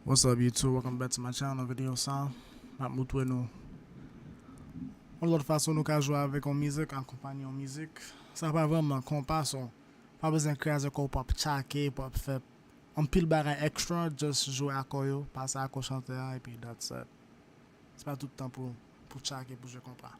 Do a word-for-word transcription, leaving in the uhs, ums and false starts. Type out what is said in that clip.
What's up YouTube, welcome back to my channel. Nan videyo sa, m ap montre nou yon lòt fason nou ka jwe avèk yon mizik, akonpanye yon mizik. Sa pa vrèman konpa, so pa bezwen kraze kò w pou ap tchake, pou ap fè anpil bagay extra, just jwe akò yo, pase akò chantè a, epi that's it. Se pa tout tan pou, pou tchake, pou jwe konpa.